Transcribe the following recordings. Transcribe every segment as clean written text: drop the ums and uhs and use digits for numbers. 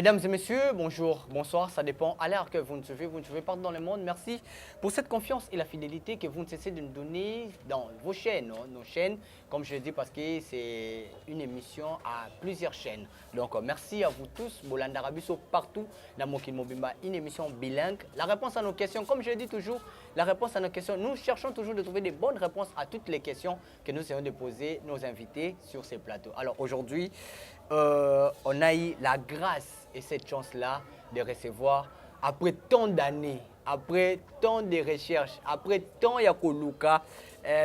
Mesdames et messieurs, bonjour, bonsoir, ça dépend à l'heure que vous nous suivez, vous nous suivez partout dans le monde. Merci pour cette confiance et la fidélité que vous ne cessez de nous donner dans vos chaînes, hein, nos chaînes, comme je le dis, parce que c'est une émission à plusieurs chaînes. Donc, merci à vous tous, bolandaka biso partout, dans mokili mobimba, une émission bilingue. La réponse à nos questions, comme je le dis toujours, la réponse à nos questions, nous cherchons toujours de trouver des bonnes réponses à toutes les questions que nous essayons de poser nos invités sur ces plateaux. Alors aujourd'hui, on a eu la grâce et cette chance-là de recevoir, après tant d'années, après tant de recherches, après tant ya koluka,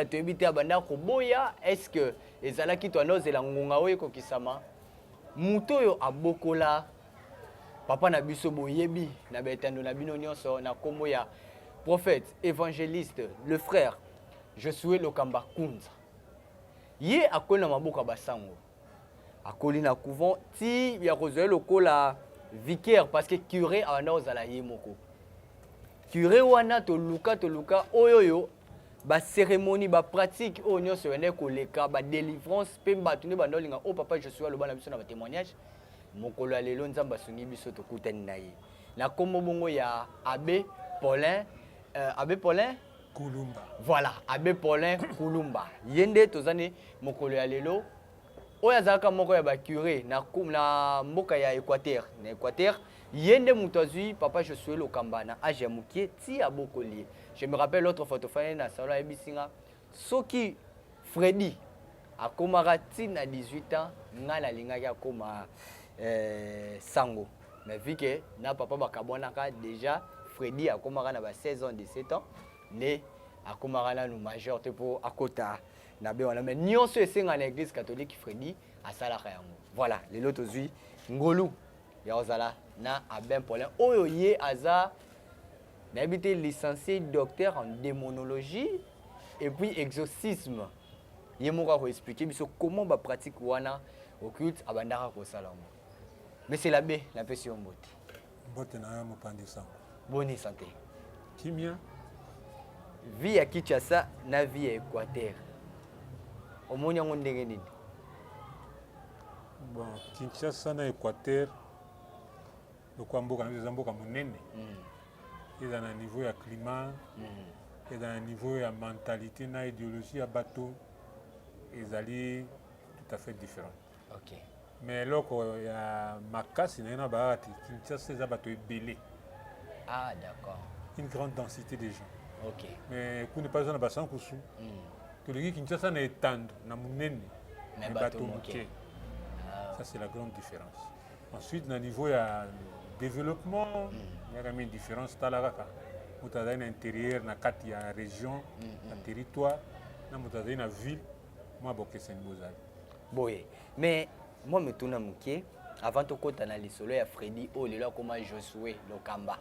toyebi te abanda koboya, est-ce que ezalaki to anozela ngonga oyo ekokisama, moto oyo abokola papa na biso, boyebi na betando na bino nyonso na nkombo ya prophète évangéliste, le frère Josué Lokamba Kunza. Ye akoli na maboko ya basango, akoli na couvent ti ya kozwa ye lokola vicaire, parce que curé abanda kozala ye moko. Curé wana toluka toluka oyo oyo bacérémonie, bapratique oyo nyonso ebandaki koleka, badélivrance mpe bato nde banda olinga oyo papa Josué aloba na biso na batémoignage. Mokolo ya lelo, Nzambe asungi biso, tokutani na ye na nkombo bongo ya abbé Paulin, abbé Paulin Kulumba. Voilà, abbé Paulin Kulumba. Ye nde toza ne mokolo ya lelo oyo azalaka moko ya bacuré na mboka ya Équateur. Na Équateur, ye nde moto azwi papa Josué Lokamba na age ya mokie ti abokoli ye. Je me rappelle, l'autre fois tofandi na salon, ayebisi nga soki Fredi akomaka ti na 18 ans, ngai nalingaki akoma sango. Mais vu que na papa bakabwanaka déjà, Fredi akomaka na ba 16 ans, 17 ans nde akomaka nanu majeur te mpo akota na be wana. Mais nyonso esenga na Église catholique, Fredi asalaka yango. Voilà, lelo tozwi ngolu ya kozala na abbé Paulin oyo ye aza, nayebi te, licencié docteur en démonologie et puis exorcisme. Ye moko akoexpliquer biso comment bapratique wana occulte abandaka kosala yango. Monsieur l'abbé, napesi yo mbote. Mbote na yo, mopanzi sango. Boni santé? Kimia. Vie ya Kinshasa na vie ya Équateur, omoni yango ndenge nini? Bon, Kinshasa na Équateur, lokwa mboka na biso eza mboka monene, eza na niveau ya climat, eza na niveau ya mentalité na idéologie ya bato, ezali tout à fait différent. Mais eloko ya makasi na ye na bayaka te, Kinshasa eza bato ebele. Ah, d'accord. Une grande densité de gens. Mais kuna epai eza na basankusu. Tolingi Kinshasa na etando na monene, mais mais bato bato moke. Moke. Ça, c'est la grande différence. Ensuite, na niveau ya développement, yaka mingi différence. Tala kaka moto azali na intérieur, na kati ya région, na territoire, na moto azali na ville, mwa bokeseni bozali. Boye, mais mwa mituna moke avant tokɔta na lisolo ya Fredi oyo lelo akóma Josué Lokamba,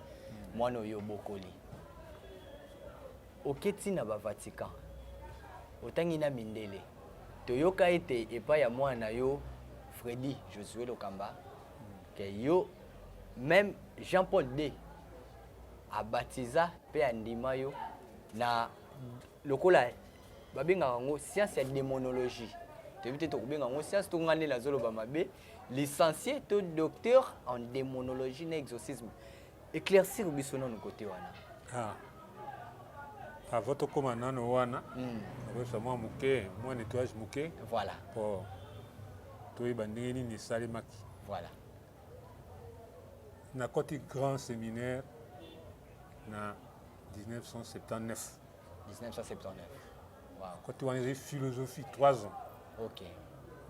mwana oyo obokoli. Oketi na bavatican, otangi na mindele, toyoka ete epai ya mwana na yo Fredi Josué Lokamba ke yo même Jean Paul d abatiza mpe andima yo na lokola babengaka yango science ya démonologie. Toyebi te tokobenga yango science to ngai nde nazoloba mabe, licencié to docteur en démonologie na exorcisme. Éclaircir biso nanu kote wana. Ah. Avant tokóma nano wana, nakoyebisa mwa moke, mwa nettoyage moke po toyeba ndenge nini esalemaki. Nakoti grand séminaire na 1979. 1979, wow. Koti wana ezali philosophie, 3 ans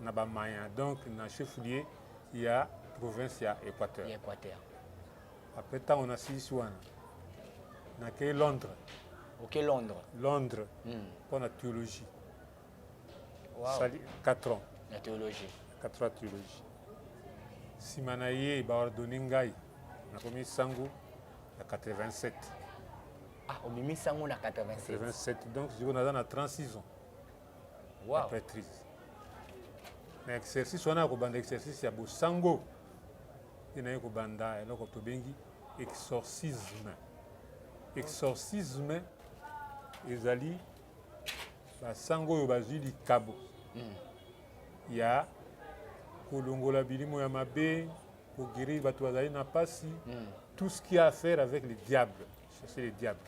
na bamaya, donc na chef lieu ya province ya Équateur. Ya Équateur. Après, ntango nasilisi wana, nakei Londres. Ok, Londres. Londres mpo na théologie. Sali 4 ans. Na théologie. 4 ans théologie. Nsima na ye, baordonner ngai, nakomi sango na 87. Ah, obimi sango na 87? 87, donc sikoyo naza na 36 ans. Prêtrise na exercice wana ya kobanda exercice ya bosango nde naye kobanda eloko tobengi exorcisme. Exorcisme ezali basango oyo bazwi likabo ya kolongola bilimo ya mabe. Koguérir bato bazali na pasi, tout ce qui a à faire avec le diable, chasser le diable.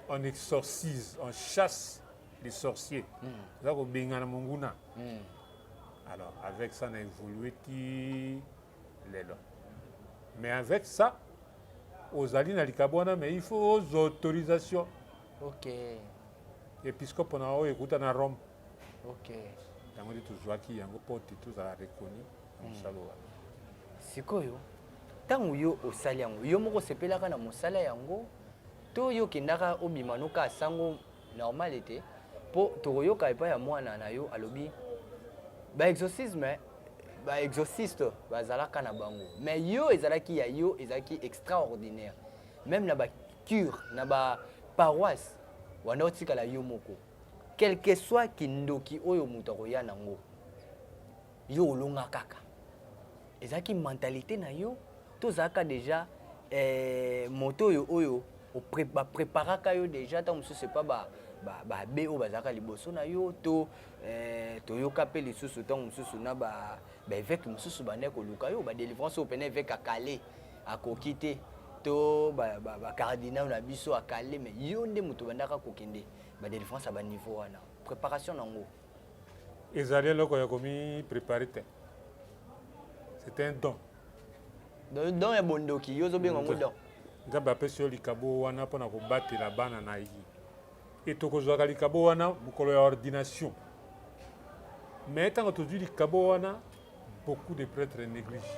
On exorcise, on chasse les sorciers. Oza kobengana monguna. Alors avec ça, na évolué ti lelo. Mais avec ça, ozali na likabo wana, mais il faut ozwa autorisation. Épiscope na oyo ekuta na Rome. Yango nde tozwaki yango mpo te tozala reconnu na mosala wana. Sikoyo, ntango yo osali yango, yo moko osepelaka na mosala yango to yo okendaka obima noka sango normal te? Mpo tokoyoka epai ya mwana na yo, alobi baexorcisme, baexorciste bazalaka na bango, mais yo ezalaki ya yo, ezalaki extraordinaire. Même na bacure, na baparoisse wana, otikala yo moko, quel que soit kindoki oyo moto akoya nango, yo olonga kaka. Ezalaki mentalité na yo to ozalaka déjà moto oyo bapréparaka yo déjà? Ntango mosusu epa babe oyo bazalaka liboso na yo to toyoka mpe lisusu ntango mosusu na baévêque mosusu bandaki koluka yo, badélivrance oyo pene évêque akale akoki te, to bacardinal na biso akale, mais yo nde moto bandaka kokende badélivrance ya baniveau wana. Préparation nango? Ezali eloko ya komi préparer te, c'est un don. Donc don ya bondoki, yo ozobenga yango don? Nzambe apesi yo likabo wana mpona kobatela bana na ye. E tokozwaka likabo wana mokolo ya ordination. Mais ntango tozwi likabo wana, beaucoup de prêtres néglige,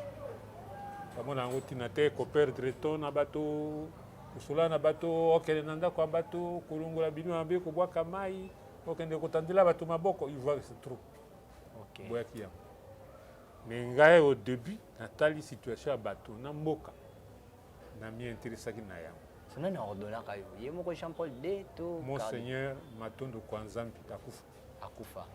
bamona yango ntina te, koperdre temps na bato, kosola na bato, okende na ndako ya bato, kolongola bino mabe, kobwaka mai, okende kotandela bato maboko. Il voit que c'est trop. Boyaki yango. Mais ngai, au début, natali situation ya bato na mboka, na mi interesaki na yango. So nani aordonnaka yo? Ye moko Jean Paul D to? Monseigneur Matondo Kwanzambi, akufa. Akufa.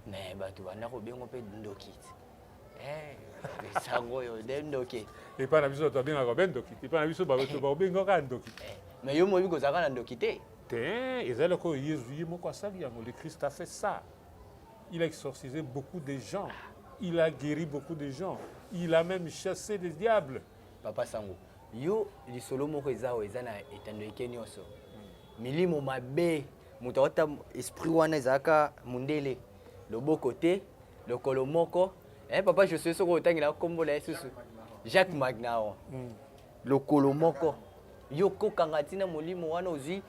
Mais bato banda kobengo mpe ndoki te. Sango oyo nde ndoki. Epai na biso bato babengaka be ndoki te. Epai na biso bato babengaka ndoki. Mais yo moyebi kozalaka na ndoki te. Te, eza eloko oyo Yezu ye moko asali yango. Le Christ a fait ça, il a exorcisé beaucoup de gens, il a guéri beaucoup de gens, il a même chassé des diables. Papa Sango, yo lisolo moko eza oyo eza na etando eke nyonso, milimo mabe, moto aota esprit wana ezalaka mondele, loboko te, lokolo moko. Papa Josue, soki otangela nkombo na ye susu, Jacques Magnaon, lokolo moko, yo kokanga ntina molimo wana, ozwi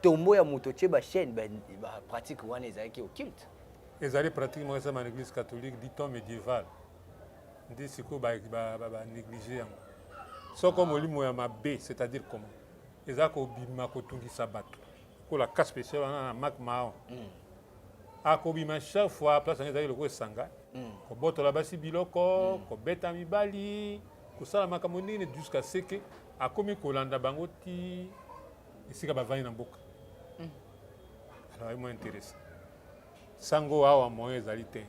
tombo ya moto, otie bachaîne. Bapratique wana ezalaki occulte? Ezali pratique moko esama na Église catholique du temps médiéval. Nde sikoyo banéglige yango. Soko molimo ya mabe, c'est-à-dire comment eza kobima, kotungisa bato, kola cas spécial wana na Mac Mahon, akobima chaque fois, place yango ezalaki lokola esanga, kobotola basi biloko, kobeta mibali, kosala makambo nini, jusqu'à ce que akomi kolanda bango ti esika bavandi na mboka. Alors ye mo intéressé sango awa, moyen ezali te.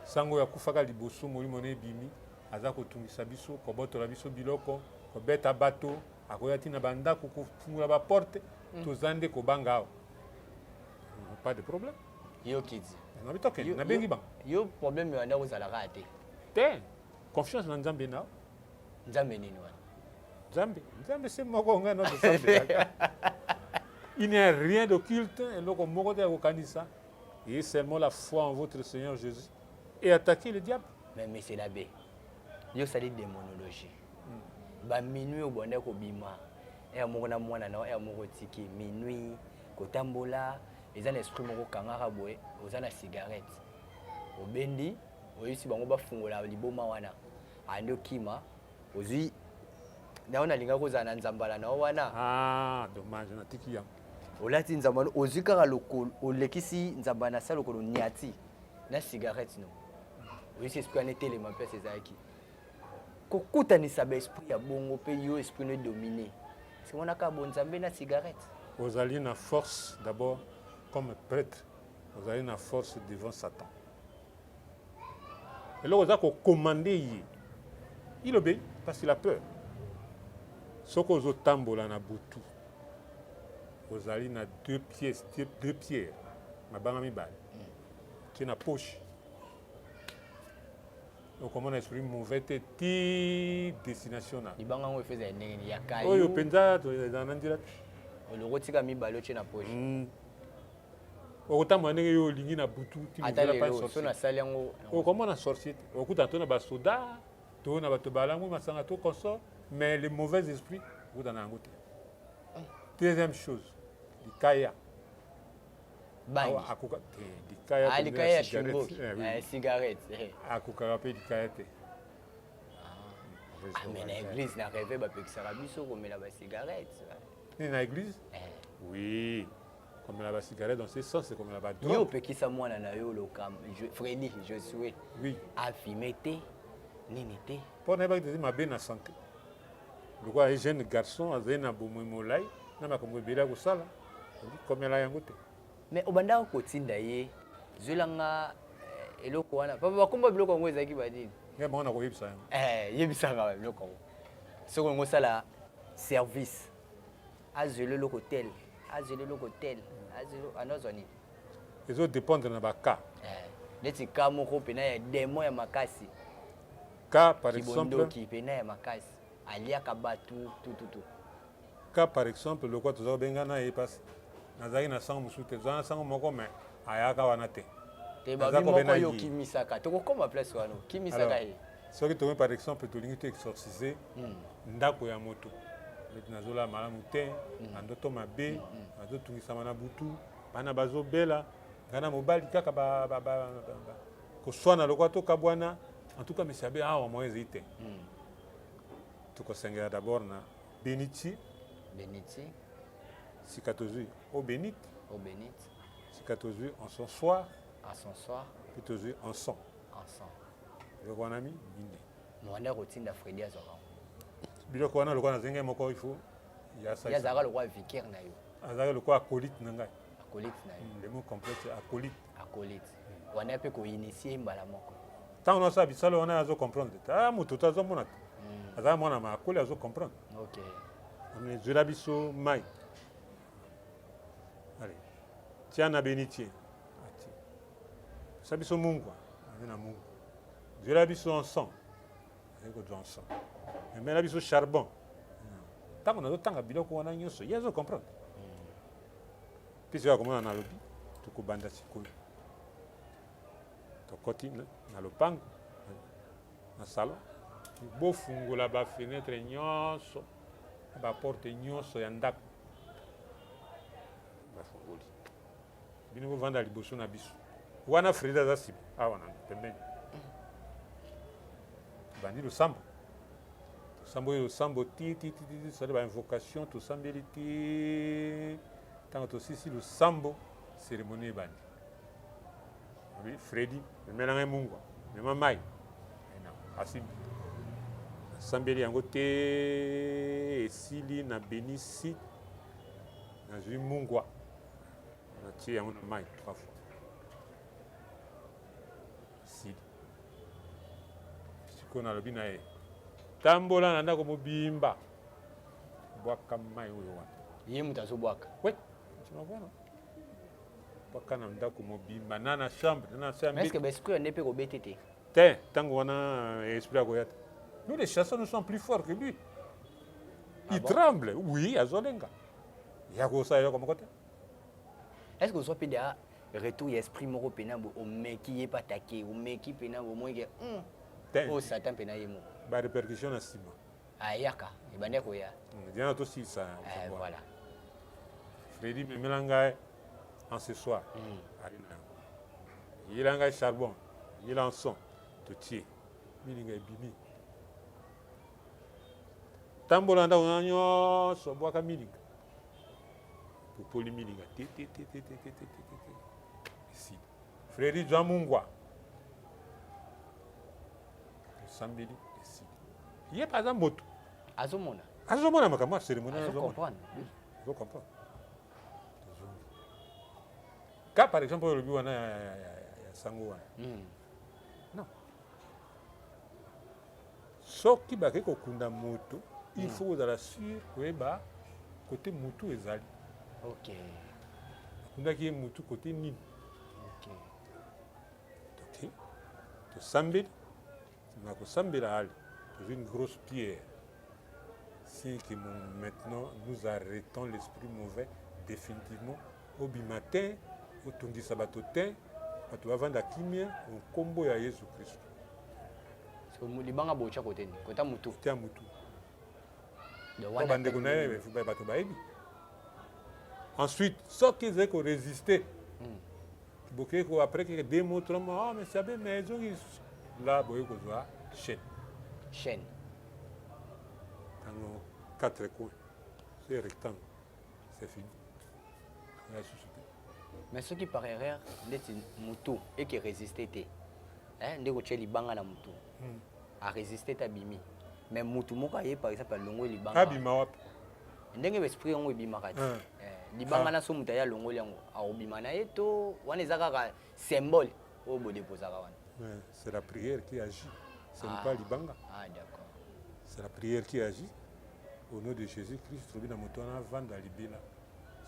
Sango oyo akufaka liboso, molimo na ebimi, aza kotungisa biso, kobotola biso biloko, kobeta bato, akoya ntina bandako, kofungola baporte. Toza nde kobanga awa. Pas de problème. Yo kiti. Nabi tokende, nabengi bango. Yo problème wana ozalaka te? Te, confiance na Nzambe na Nzambe nini wana? Nzambe, Nzambe se moko ngai nazosambelaka. Il n'y a rien d'occulte, eloko moko te ya kokanisa, et seulement la foi en votre Seigneur Jésus et attaquer le diable. Mais monsieur l'abbé, yo osali démonologie, baminuit obanda kobima ere moko na mwana na yo, ere moko otiki minuit kotambola, eza na esprit moko okangaka boye, oza na cigarette, obendi, oyebisi bango bafungola liboma wana, andi okima, ozwi nayo, nalingaki kozala na nzambala na yo wana. Ah, dommage, natiki yango. Olati nzambala, ozwi kaka lokolo, olekisi nzambala na sa lokolo, niati na cigarette no, oyebisi esprit wana etelema. Mpese ezalaki kokutanisa baesprit ya bongo mpe yo esprit no edomine parce wana kaka bonzambe na cigarette. Ozali na force d'abord comme prêtre, ozali na force devant Satan. Eloko oza kocommander ye, il obéit parce qu'il a peur. Soki ozotambola na butu, ozali na deux pièces, deux pierres, mabanga mibale, tie na poche. Okomona esprit mauvais te ti destination na. Libanga yango efo ezala ndenge nini? Ya caillou. Oyo mpenza ezala na nzela te. Oloko otika mibale otie na poche. Okotambola ndenge yo olingi na butu ti Ata lelo so nasali yango. Okomona sorcier te. Okutana to na basoda to na bato balangu masanga to consort, mais les mauvais esprits okutana yango te. Deuxième chose, likaya. Bangi. Akoka te likaya. Ah, likaya ya shimboki. Eh, oui. Eh, cigarette. Eh. Akokaka mpe likaya te. Ah, mais na église na rêve bapekisaka biso komela bacigarette. Nini na église? Eh. Oui. Komela bacigarette dans ce sens, c'est komela badrogue. Yo opekisa mwana na yo loka Freddy Josué. Oui. Afime te nini te. Mpo nayebaki te mabe na santé. Lokola ye jeune garçon azali na bomoi molai na makambo ebele ya kosala, komela yango te. Mais obandaka kotinda ye zwela nga eloko wana papa, bakomba biloko yango ezalaki banini? Ngai bango nakoyebisa yango. Eh, yebisaka biloko yango soki olingi osala service, azwela eloko tel, azwela eloko tel, azwela ano, azwa nini? Ezodépendre na bacas. Eh, neti ka moko mpena ya démon ya makasi. Cas par exemple. Kibondoki mpena ya makasi, aliaka bato tututu. Cas par exemple, lokola toza kobenga na ye, pasi nazalaki na sango mosusu te, toza na sango moko mais ayaka wana te. Te, babi moko yo okimisaka, tokokóma place wana, okimisaka ye. Soki tokomi par exemple tolingi to exorciser ndako ya moto, neti nazolala malamu te, bandoto mabe, bazotungisama na butu, bana bazobela, ngai na mobali kaka koswana lokola tokabwana, en tout cas monsieur abe awa moyen ezali te, tokosengela d'abord na bénitier. Bénitier. Sika tozwi eau bénite. Eau bénite. Sika tozwi encensoir. Encensoir. Mpe tozwi encens. Encens. Biloko wana mi mine. Mowanda kotinda Fredi azwaka. Biloko wana lokola nazenge moko, il faut ye azalaka lokola vicaire na yo. Azalaki lokola acolyte na ngai. Acolyte na yo. Le mot complet, c'est acolyte. Acolyte wana mpe koinitie mbala moko. Ntango nasala bisalo wana, azo comprendre te. Ah, moto to azomona te, azala mwana maakoli, azo comprendre. Ezwela biso mai, allez, tia na bénitier, atie. Pesa biso mungwa, aye na mungwa. Zwela biso encens, aye kozwa encens. Emela biso charbon. Ntango nazotanga biloko wana nyonso, ye azo comprendre. Mpe soki akomona, nalobi tokobanda sikoyo. Tokoti na lopango, na salon, bofungola bafenêtre nyonso, baporte nyonso ya ndako. Bafungoli. Bino bovanda liboso na biso wana, Fredi aza nsima awa na pembeni. Bandi losambo, losambo oyo, losambo ti ti ti ti, tosali bainvocation, tosambeli ti ntango tosisi losambo, cérémonie ebandi. Abi Fredi, memela ngai mungwa, mema mai. Asimbi, asambeli yango te, esili na benisi, nazwi mungwa, natie yango na mai trois fois, esili. Sikoyo nalobi na ye: tambola na ndako mobimba, bwaka mai oyo wana. Ye moto azobwaka? We, nsima bwaka na ndako mobimba, na chambre, na se ya. Mais est-ce que baesprit wana mpe kobete te? Te, ntango wana esprit akoya te. Nous les chasseurs, nous sommes plus forts que lui. Ah, il bon? Tremble, oui, azolenga ya kosala eloko moko te. Est ce que ozwa mpe deya retour ya esprit moko mpena boye, omeki ye mpe atake, omeki mpena bomoi ke Te. Oyo satan mpena ye moko? Barépercussion na nsima. Ayaka, ebandi koya. Diana, tosilisa. Eh, voilà. Fredi, memela ngai encensoir. Ali na yango, yela ngai charbon, yela encens, totie, milinga ebimi. Tambola ndako na nyonso, bwaka milinga, popoli milinga te te te te te te te te te, esili. Fredi, zwa mungwa, tosambeli, esili. Ye mpe aza moto. Azomona. Azomona makambo ya cérémonie. Azocomprendre. Azocomprendre. Tozongi ka par exemple oyo olobi wana ya sango wana. Non, soki bakei kokunda moto, il faut kozala sûr koyeba kote motu ezali. Bakundaki ye motu kote nini. Toke, tosambeli. Na kosambela allez, tozwi une grosse pierre, signe que maintenant nous arrêtons l'esprit mauvais définitivement. Obima te, otungisa bato te, bato bavanda kimia nkombo ya Yesu Kristo. Libanga botya kote nini? Kota mutu? Te, ya mutu. Po bandeko na ye, bato bayebi. Ensuite, soki ezali korésister, bokei ko après keke 2 mois, 3 mois, ah mais sabe, mais ezongi là, boye kozwa chaîne. Chaîne. Ntango quatre coins, c'est rectangle, c'est fini, ya susu te. Mais soki par erreur, ndeti mutu eke résister te, nde kotia libanga na mutu, arésister te, abimi, mais mutu moko aye, par exemple, alongoli libanga. Abima wapi? Ndenge baesprit yango ebimaka te. Libanga na so, moto aye alongoli yango, akobima na ye to wana eza kaka symbole oyo bodéposaka wana? C'est la prière qui agit, ce n'est pas libanga. Ah, d'accord. C'est la prière qui agit. Au nom de Jésus Christ, tolobi na moto wana avanda libela.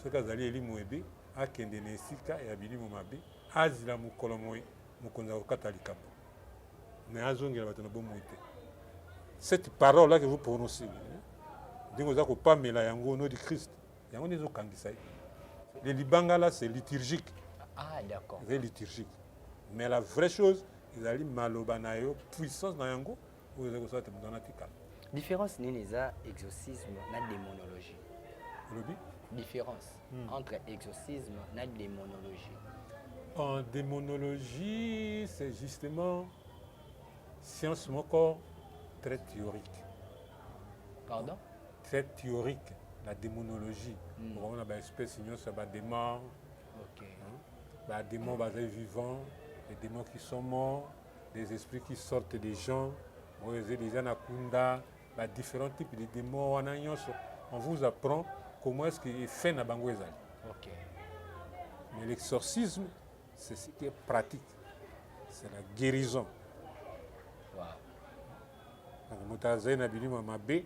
Soki azali elimo ebe, akende na esika ya bilimo mabe, azila mokolo moye mokonzi akokata likambo, mais azongela bato na bomoi te. Cette parole là que vous prononcez, ndenge oza kopamela yango au nom du Christ, yango nde ezokangisa ye. Le libanga là, c'est liturgique. Ah, d'accord. Ezali liturgique, mais la vraie chose ezali maloba na yo, puissance na yango oyo ezali kosala te moto wana atikala. Différence nini eza exorcisme na démonologie? Olobi? Différence entre exorcisme na démonologie. En démonologie, c'est justement science moko très théorique. Pardon? Très théorique, la démonologie. Okomona baespèce nyonso ya badémon. Badémon bazali vivants, les démons qui sont morts, des esprits qui sortent des gens oyo eza déjà na kunda, différents types de démons wana nyonso. On vous apprend comment est-ce que effet na bango ezali. Mais l'exorcisme, c'est ce qui est pratique, c'est la guérison. Donc moto azali na bilimo ya mabe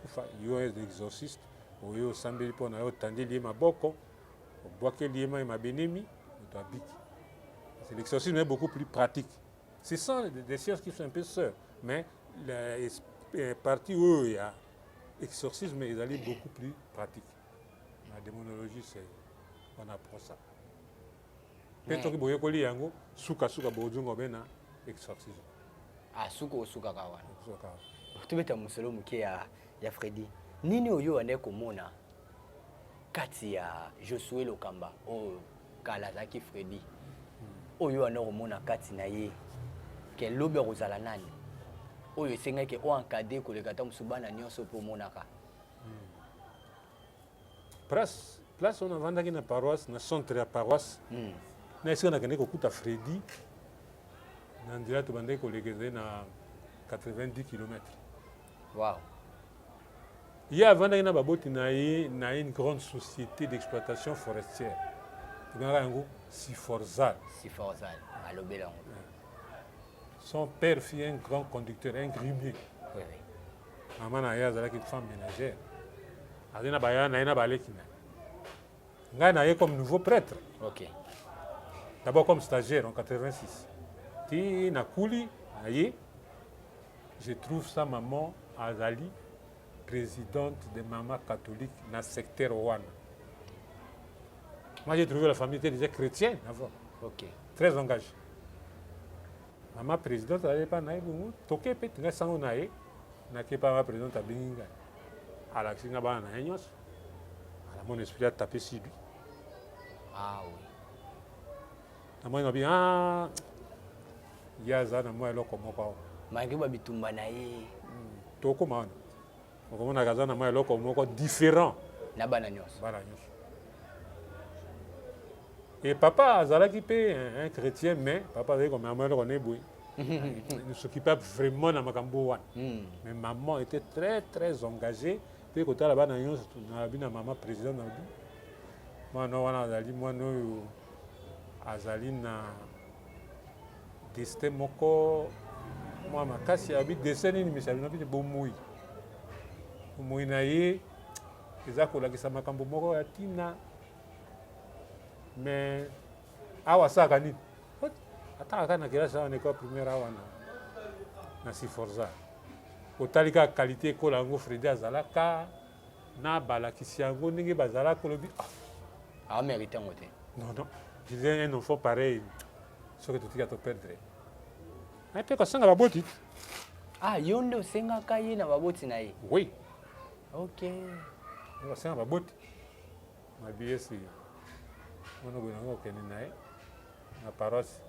kufa, yo exorciste oyo osambeli mpo na yo, otandeli ye maboko, obwakeli ye mai mabenemi, moto abiki. L'exorcisme est beaucoup plus pratique. Ce sont des sciences qui sont un peu sœurs, mais la partie oyo ya exorcisme ezali beaucoup plus pratique. La démonologie, c'est on apprend ça mpe soki boyekoli yango, sukasuka bozonga obe na exorcisme. Ah, suka osukaka wana. Tobeta mosolo moke ya Fredi. Nini oyo ande komona kati ya Josue Lokamba oyo kala azalaki Fredi, oyo ande komona kati na ye ke lobi akozala nani, oyo esengaki oencadrer koleka ata mosusu bana nyonso mpo omonaka? Place oyo navandaki na paroisse, na centre ya paroisse, na esika nakendeki kokuta Fredi na nzela tobandaki koleka, ezali na 90 km. Ye avandaki na baboti na ye na une grande société d'exploitation forestière, tobengaka yango Siforzal. Siforzal, alobela yango. Son père fut un grand conducteur, un grumier. Oui. Mama na ye azalaki femme ménagère, azali na baya na ye na baleki na ye. Ngai na ye comme nouveau prêtre, d'abord comme stagiaire en 86, ti nakuli na ye, je trouve sa maman azali présidente de maman catholique na secteur wana. Moi, j'ai trouvé la famille était déjà chrétienne avant, très engagée. Mama présidente azali epa na ye bongo, toke mpe tinga sango na ye, nake pa mama présidente, abengi ngai, alakisi nga bana na ye nyonso. Ala, mon esprit a tapé sur lui. Ah oui. Namoni nabi, ah, ye aza na mwa eloko moko awa. Malgré babitumba na ye. Tokóma wana, okomonaka aza na mwa eloko moko différent na bana nyonso. Bana nyonso. Et papa azalaki mpe un chrétien, mais papa azalaki komema mwa eloko na boye, ne s'occupait vraiment na makambo wana. Mais maman était très très engagée mpe kotala bana nyonso. Nalobi na mama président, nalobi mwana wana azali mwana oyo azali na destin moko mwa makasi. Abi destin nini? Misabi nabi bomoi, bomoi na ye eza kolakisa makambo moko ya ntina. Mais awa asalaka nini? Ataka kaka na kelasi awa, na école primaire awa Na Siforza. Otali kaka qualité ekola yango Fredy azalaka na balakisi yango ndenge bazalaka, olobi ah. A mérite yango te. Non, non, je disais, un enfant pareil, soki totika, toperdre. Aye mpe kosenga baboti. Ah, yo nde osengaka ye na baboti na ye? Oui. Ok. Kosenga baboti mabi esi wana boye nango, okende na ye na paroisse,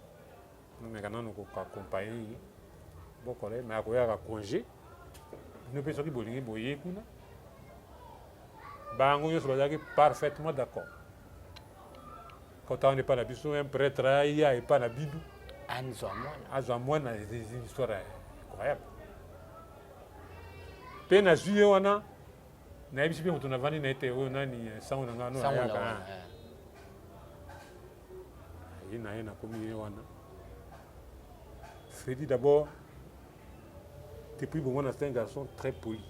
nomeka nano koaccompagne ye, bokola ye, mais akoyaka congé. Bino mpe soki bolingi, boye kuna. Bango nyonso bazalaki parfaitement d'accord. Kota wana epai na biso, un prêtre aya epai na bino, Azwa mwana. Azwa mwana, une histoire incroyable. Mpe nazwi ye wana, nayebisi mpe moto navandi na ye te, oyo nani, sango na ngai no ayaka ye na ye, nakomi ye wana. Fredi d'abord, depuis bomwana, c'est un garçon très poli,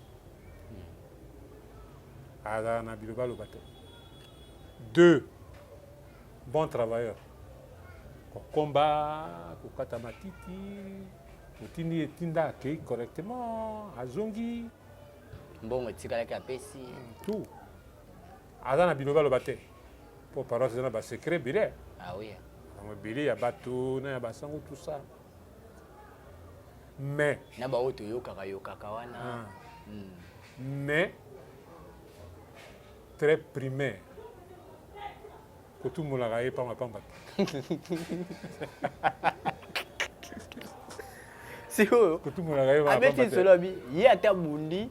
azala na biloba aloba te. Deux, bon travailleur, kokomba, kokata matiti, otindi etinda, akei correctement, azongi. Mbongo etikalaki, apesi. Tout. Aza na biloba aloba te, mpo paroisse eza na basecret ebele. Ah oui. Yango ebele ya bato na ya basango, tout ça, mais Na baoyo toyokaka yokaka wana. Ah. Mais très primaire, kotumolaka ye pamba pamba te. Sikoyo kotumolaka ye pamba abeti pamba te. Lisolo abi ye ata bundi,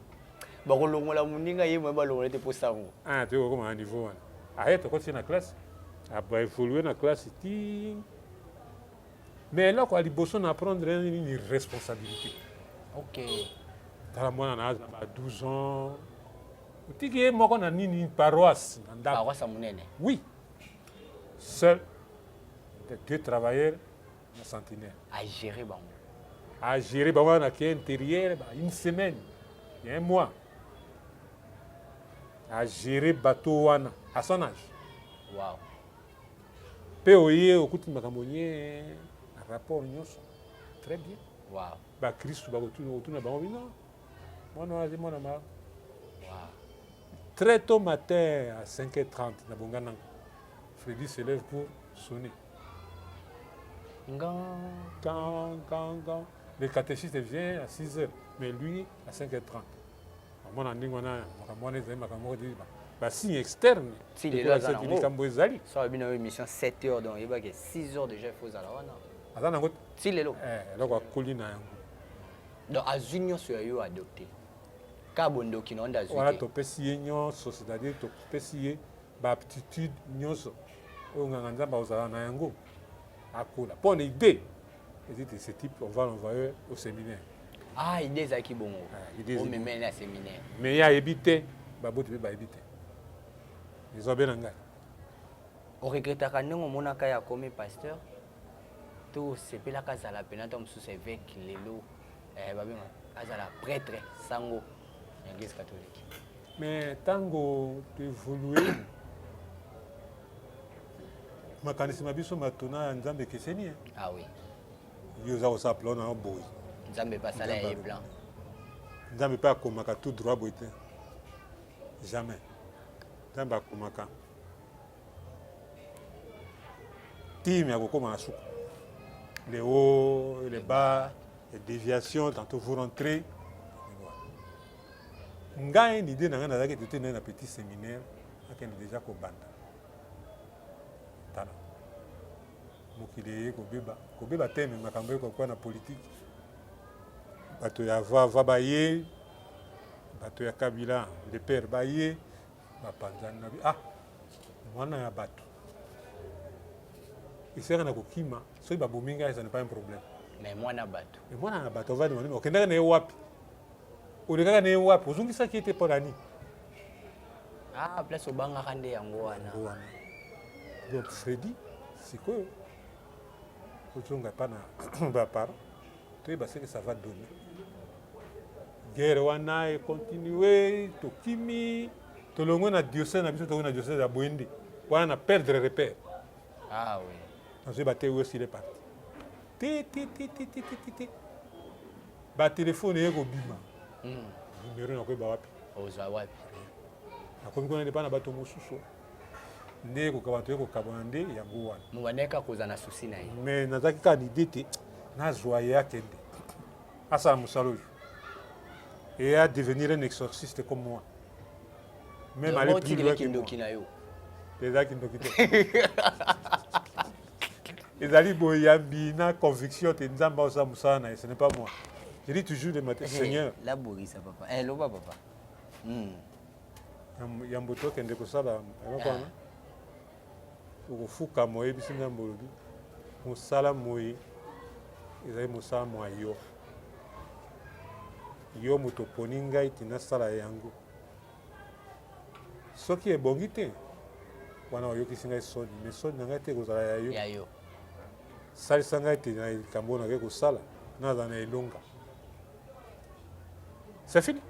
bakolongola moninga ye moye, balongola te mpo sango. Ah, toyei kokoma na niveau wana, aye tokoti na classe, aévolue na classe ti. Mais eloko ya liboso na apprendre nini? Responsabilité. Tala, mwana na aza ba 12 ans, otiki ye moko na nini, paroisse, na ndako. Paroisse ya monene. Oui, seul, deux travailleurs na sentinelle. Agéré bango. Agéré bango wana, ke intérieur ba une semaine, un mois, agéré bato wana à son âge. Mpe oye okuti makambo nye, rapport nyonso très bien. Bakristu bakotuna bango bino, mwana wana azi mwana ma. Très tôt matin, à 5h30 na bongananga, Freddy se lève pour sonner. Nga. Quand le catéchiste vient à 6 heures, mais lui à 5h30. Omona ndenge wana makambo wana ezali makambo moko basigne externe. Ti lelo aza nango. Likambo ezali. So bino émission 7 heures, donc oyebaki 6 heures déjà il faut ozala wana. Aza nango. Ti lelo. Eloko akoli na yango. Donc azwi nyonso ya yo, adopté ka bondoki na nde azwi wana te. Topesi ye nyonso, c'est-à-dire topesi ye baaptitude nyonso oyo nganga Nzambe akozala na yango. Akola mpo na idée ezi te, ce type, on va l'envoyer au séminaire. Ah, idée ezalaki bongo. Ah, idée ezali. Omemeli na séminaire. Mais ye ayebi te, baboti mpe bayebi te, ezwa be na ngai. Oregretaka ndenge omonaka ye akomi pasteur to osepelaka azala pena to mosusu évêque lelo, babenga azala prêtre, sango ya Église catholique? Mais ntango toévolue, makanisi ma biso matona ya Nzambe ekeseni, eh. Ah oui. Yo oza kosala plan na yo boye. Nzambe mpe asala ye plan. Nzambe mpe akomaka tout droit boye te, jamais. Nzambe akomaka time ya kokóma na suka, les hauts et les bas, les déviations, tantôt vous rentrez. Ngai, l'idée na ngai nazalaki ete te na petit séminaire, akende déjà kobanda. Tala, mokili eye kobeba, kobeba te, mais makambo ekokuwa na politike, bato ya vava baye, bato ya Kabila le père baye, bapanzani na bi. Ah, mwana ya bato esengaka na kokima. Soki babomi ngai, ça n'est pas un problème. Mais mwana bato. Mais mwana ya bato ovandi manini, okendaka na ye wapi, olekaka na ye wapi, ozongisaki ye te mpo na nini? Ah, place obangaka nde yango wana. Yango wana. Donc Fredi sikoyo ozonga epa na baparent, toyeba ce que ça va donner. Guerre wana econtinue, tokimi, tolongwe na diocèse na biso, tokoki na diocèse ya Boende wana, na perdre repère. Ah oui. Nazoyeba te où est-il est parti te te te te te te te te. Batelefone eye kobima, numero nakoyeba wapi? Ozwa wapi? Nakomi kuna nde na bato mosusu nde kokaba, toye kokabwana nde yango wana. Mobandaki kozala na souci na ye. Mais nazalaki kaka na idée te nazwa ye, akende asala mosala oyo et à devenir un exorciste comme moi, même aller plus loin que moi. Ndoki na yo. Ezalaki ndoki te, ezali boyambi na conviction te Nzambe aosala mosala na ye, ce n'est pas moi. Je dis toujours le matin: Seigneur, Laborisa papa, loba papa. Yambo tokende kosala eloko wana, okofukama, oyebisi Nzambe, olobi: mosala moye ezali mosala mwa yo, yo moto oponi ngai ti nasala yango. Soki ebongi te wana, oyokisi ngai soni, mais soni na ngai te ekozala ya yo. Ya yo. Salisa ngai te na likambo oyo nakei kosala, nazala na elonga. C'est fini.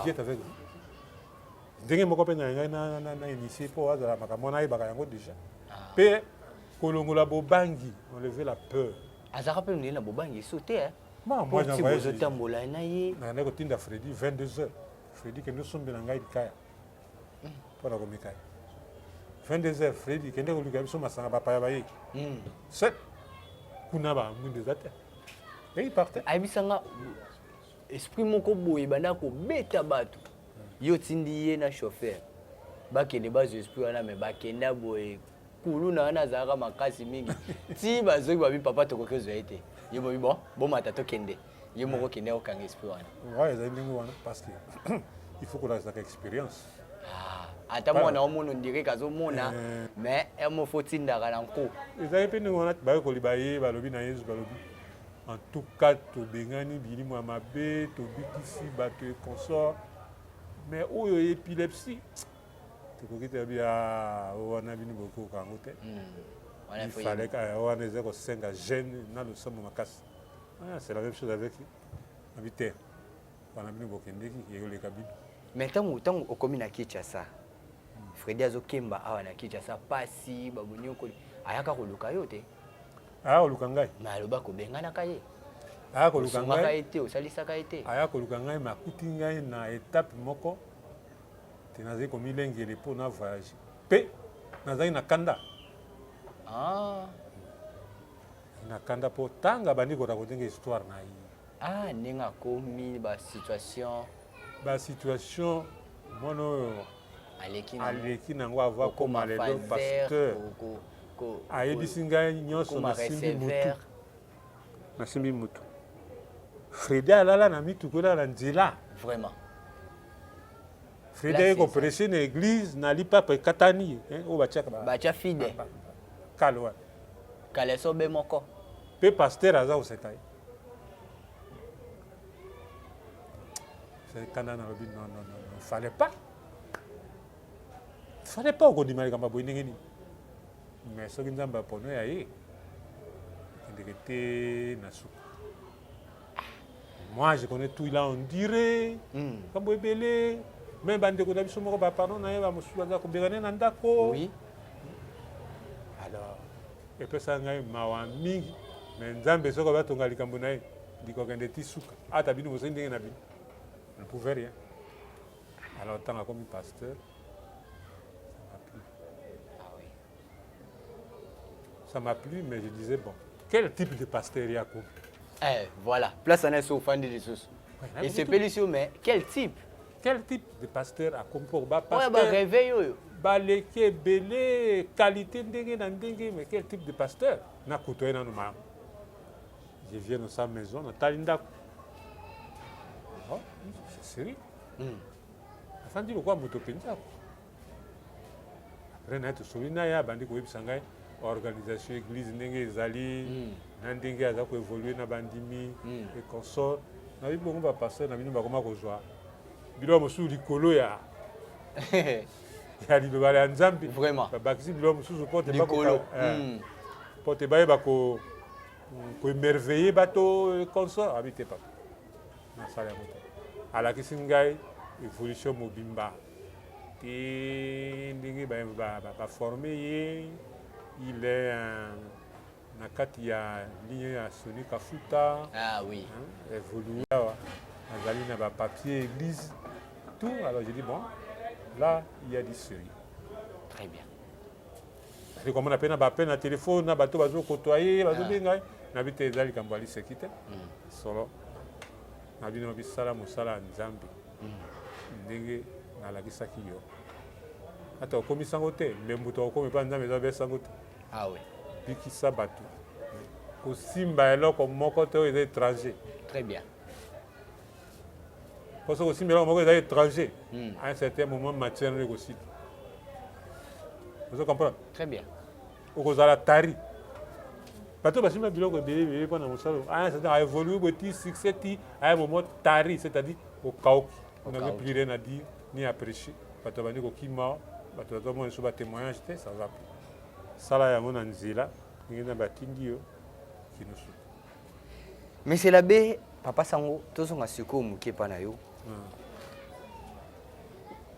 Dieu est avec vous. Ndenge moko mpe na ngai na initie mpo azala makambo wana, ayebaka yango déjà mpe kolongola bobangi, enlever la peur. Azalaka mpe ndenge na bobangi eso te, eh? Bon, moi, Po ti j'envoyais bozotambola na ye. Nakendaki kotinda Fredi 22 heures: Fredi, kende osombela ngai likaya mpo na komeka ye. 22 heures, Fredi, kende koluka biso masanga, bapaya baye. Sept kuna, bamwindu eza te et il partait. Ayebisanga esprit moko boye banda kobeta bato, yo otindi ye na chauffeur bakende bazwa esprit wana, me bakenda boye, kuluna wana azalaka makasi mingi ti bazoki, babi: "Papa, tokoki ozwa ye te." Ye bobi: "Bon, bomata, tokende." Ye moko kende okanga esprit wana. Ouais, ezali ndenge wana parce que il faut kolakisaka expérience. Ah, ata mwana omona ondire kazomona, mais emo fo tindaka na nko. Ezali mpe ndenge wana, bayekoli baye, balobi na Yesu, balobi: "En tout cas, tobengani bilimo ya mabe, tobikisi bato et consort, mais oyo épilepsie tokoki te." Abi: "Wana bino bokoka yango te." Wana Il faut fallait wana eza kosenga jeûne na losambo makasi. Ah, c'est la même chose avec abi te wana bino bokendeki, ekoleka bino. Mais ntango okomi na Kinshasa, Fredi azokemba awa na Kinshasa, pasi baboniokoli, ayaka koluka yo te? Aya koluka ngai. Mais aloba kobenganaka ye. Aya koluka osungaka ngai. Ye te, osalisaka ye te. Aya koluka ngai, me akuti ngai na étape moko te, nazali komilengele mpo na voyage mpe nazali na kanda. Na kanda mpo ntango abandi koraconter ndenge histoire na ye. Ah, ndenge akomi, basituation. Basituation mwana oyo aleki nango. Aleki nango avant akoma kokoma lelo fazer pasteur. Ayebisi ngai nyonso. Kokoma Nasimbi mutu. Receveur. Nasimbi mutu. Fredi alala na mituka, elala na nzela. Fredi Place aye koprêcher na église na lipapa ekatani, oyo batiaka batya fide. Kale wana. Kaleso be moko. Mpe pasteur aza koseka ye. Kanda, nalobi: "Non, non, non, non, fallait pas, fallait pas okondima likambo ya boye. Ndenge nini?" Mais soki Nzambe apono ya ye, ekendeke te na suka. Moi, je connais tout, il a enduré makambo ebele. Me bandeko na biso moko, bapardon na ye, bamosusu baza kobengana na ndako. Alors epesaka ngai mawa mingi, mais Nzambe soki abatonga likambo na ye, likokende ti suka. Ata bino bosali ndenge na bino, ne pouvait rien. Alors ntango akomi pasteur, ça m'a plu. Ah oui. Ça m'a plu, mais je disais: bon, quel type de pasteur ya komi? Eh, voilà, place wana esi ofandi lisusu, esepelisi yo, mais quel type? Quel type de pasteur akomi mpo oyo bapasteur baréveil oyo baleki ebele, qualité ndenge na ndenge, mais quel type de pasteur nakuta ye nano malamu? Je viens dans sa maison, natali ndako. Oh, c'est sérieux. Afandi lokola moto mpenza. Après naye, tosoli na ye, abandi koyebisa ngai organisation église ndenge ezali, na ndenge aza koévoluer na bandimi et consort. Nayebi bongo bapasteur na bino bakoma kozwa biloko mosusu likolo ya liloba ya Nzambe. Babakisi biloko mosusu mpo te likolo. Mpo te bayeba koémerveiller bato, consort. Abi te: "Papa, nasala yango te." Alakisi ngai évolution mobimba te, ndenge baforme ye. Il est un Na kati ya ligne ya Sony Kafuta. Ah oui. Hein, évolué awa. Nazali na ba papier église tout. Alors j'ai dit bon, là il y a du sérieux. Très bien. Nazali komona mpe na ba appel na téléphone na bato bazo kotoyer, bazobenga ye. Nabi te eza likambo ya liseki te. Solo. Na bino bisala mosala ya Nzambe. Ndenge nalakisaki yo. Ata okomisa yango te, mais moto akokomi epai Nzambe eza besa yango te. Ah oui. Bikisa bato. Kosimba eloko moko te oyo eza étranger. Très bien. Mpo soki osimba eloko moko eza étranger, à un certain moment matière no ekosila. Ozo comprendre? Très bien. Okozala tari. Bato basimba biloko ebele ebele mpona mosala à un certain aévolue boye ti succès ti à un moment tari, c'est-à-dire okauki. On n'avait plus rien à dire ni à prêcher. Bato bandi kokima, bato bazomona so batémoignage te, ça va plus. Sala yango na nzela ndenge Nzambe atindi yo kino suka. Monsieur l'abbé, papa Sango, tozonga sikoyo moke epa na yo.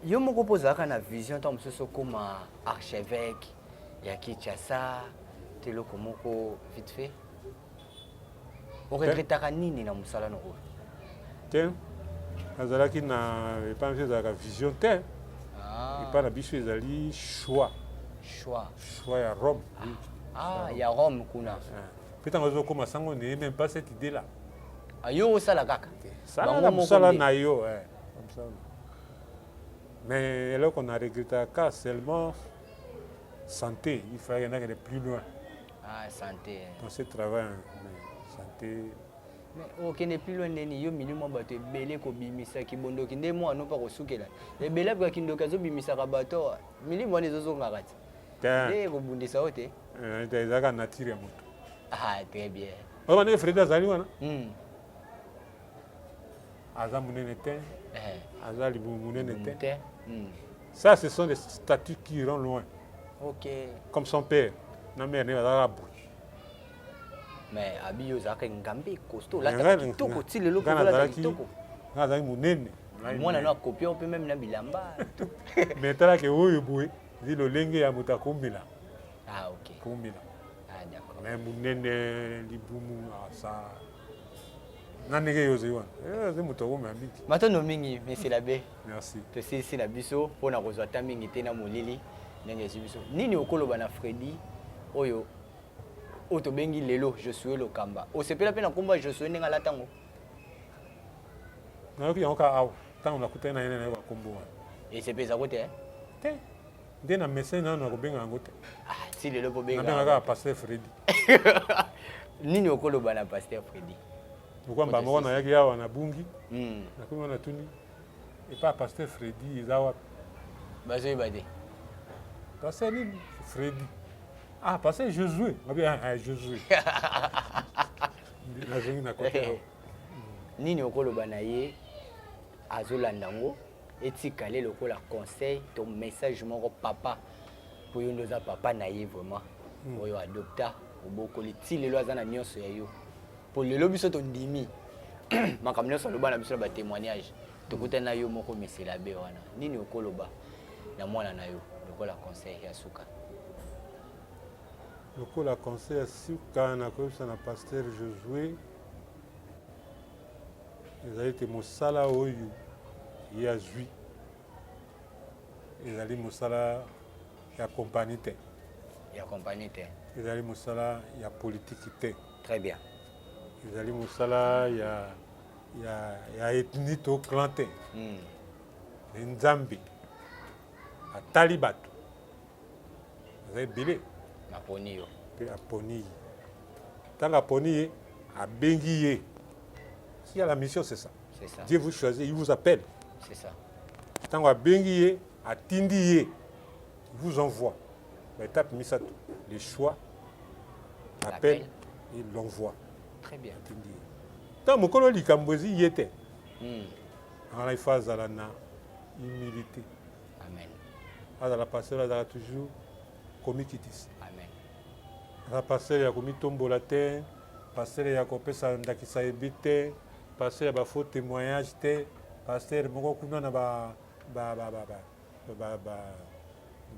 Yo moko mpo ozalaka na vision ntango mosusu okóma archevêque ya Kinshasa to eloko moko vite fait. Oregretaka nini na mosala na oyo? Te, nazalaki na epai na biso ezalaka vision te. Ah. Epai na biso ezali choix. Choix. Choix ya Rome. Oui. Ah, ya Rome kuna. Mpe ntango ozokóma sango, n'ayez même pas cette idée là. Ah, yo osala kaka. Sala Bango na moko mosala nde. Na yo eh, mosala na. Mais eloko na regretaka seulement santé, il fallait nakende plus loin Ah, santé. Dans ce travail, mais santé. Mais okende plus loin ndeni yo milimo bato ebele kobimisa kibondoki nde mwana mpa kosukela ebele apeka kindoki azobimisaka bato awa milimo wana ezozongaka ti te nde kobundisa yo te. Ezalaka nature ya moto. Ah, très bien. Oyo ndenge Fredi azali wana, aza monene te, aza libumu monene te. Te. Ça, ce sont des statues qui iront loin. Ok. Comme son père na mère ne bazalaka boye. Mais abi yo ozalaka ngambe costaud, olataka kitoko ti lelo mpe Nga olata nazalaki kitoko. Nga nazalaki monene. Mwana no akopia mpe même na bilamba tout. Mais talaki oyo boye ezi lolenge ya moto akomela. Ah ok. Komela. Ah d'accord. Mais monene libumu asa na ndenge yo ozali wana, ozali moto akomela mingi. Matondo mingi, monsieur l'abbé. Merci. Tosilisi na biso mpona kozwa ta mingi te na molili ndenge ezwi biso. Nini okoloba na Fredi oyo oyo tobengi lelo Josue Lokamba? Osepela mpe na nkombo ya Josue ndenge alata yango? Nayoki yango kaka awa ntango nakutani na ye, nayoka nkombo wana. Esepe ezako te? Te, nde na message nano nakobenga yango te. Ah, ti lelo mpo benga. Nabenga kaka pasteur Fredi. Nini okoloba na pasteur Fredi? Lokwa mbala moko nayaki awa nabungi, nakomi wana, natuni epa ya pasteur Fredi eza wapi? Bazoyeba te. Pasteur nini? Fredi. Ah, pasteur Josue. Ngabi ah, ah, Josue. Nazongi na kote awa. Nini okoloba na ye azolanda yango etikale lokola conseil to message moko papa, mpo yo nde oza papa na ye vraiment, oyo adopta obokoli ti lelo aza na nyonso ya yo, mpo lelo biso tondimi makambo nyonso aloba na biso na batémoignage tokutani na yo moko mesela be wana. Nini okoloba na mwana na yo lokola conseil ya suka? Lokola conseil ya suka nakoyebisa na pasteur Josue ezali ete mosala oyo ye azwi ezali mosala ya kompani te. Ya kompani te. Ezali mosala ya politiki te. Très bien. Ezali mosala ya ethnie to clan te. Nzambe atali bato aza ebele. Naponi yo. Mpe aponi ye. Ntango aponi ye, abengi ye. S'il y a la mission, c'est ça. C'est ça. Dieu vous choisit, il vous appelle. C'est ça. Ntango abengi ye, atindi ye, il vous envoie. Baétape misato: le choix, l'appel et l'envoi. Très bien. Atindi ye. Ntango mokolo likambo ezi ye te, wana il faut azala na humilité. Amen. Azala pasteur, azala toujours komikitisa. Amen. Aza pasteur ya komitombola te, pasteur ya kopesa ndakisa ebi te, pasteur ya bafaux témoignage te, pasteur moko kuna na ba ba ba ba ba ba ba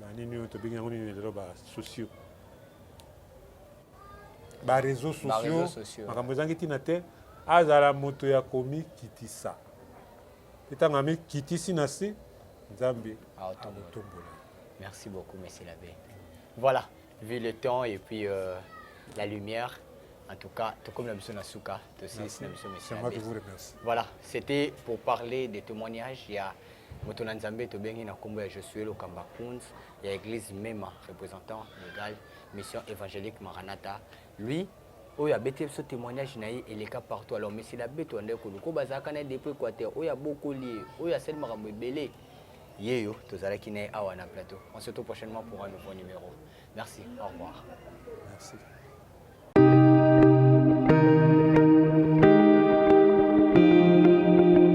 banini oyo tobengi yango nini lelo, basociaux. Baréseaux sociaux, makambo ezangi ntina te. Azala moto ya komikitisa, mpe ntango amikitisi na se, Nzambe akotombola. Merci beaucoup, monsieur l'abbé. Voilà, vu le temps et puis la lumière, en tout cas, tout comme la mission Nasuka, c'est moi qui vous remercie. Voilà, c'était pour parler des témoignages. Il y a moto na Nzambe tobengi na nkombo ya Josué Lokamba Kunz ya église Mema, représentant légal Mission évangélique Maranatha. Lui oyo abeti biso témoignage na ye eleka partout. Alors, monsieur l'abbé, toandeki koluka oyo bazalaka na ye depuis Équateur, oyo abokoli ye, oyo asali makambo ebele, ye yo tozalaki na ye awa na plateau. On se retrouve prochainement pour un nouveau numéro. Merci, au revoir. Merci.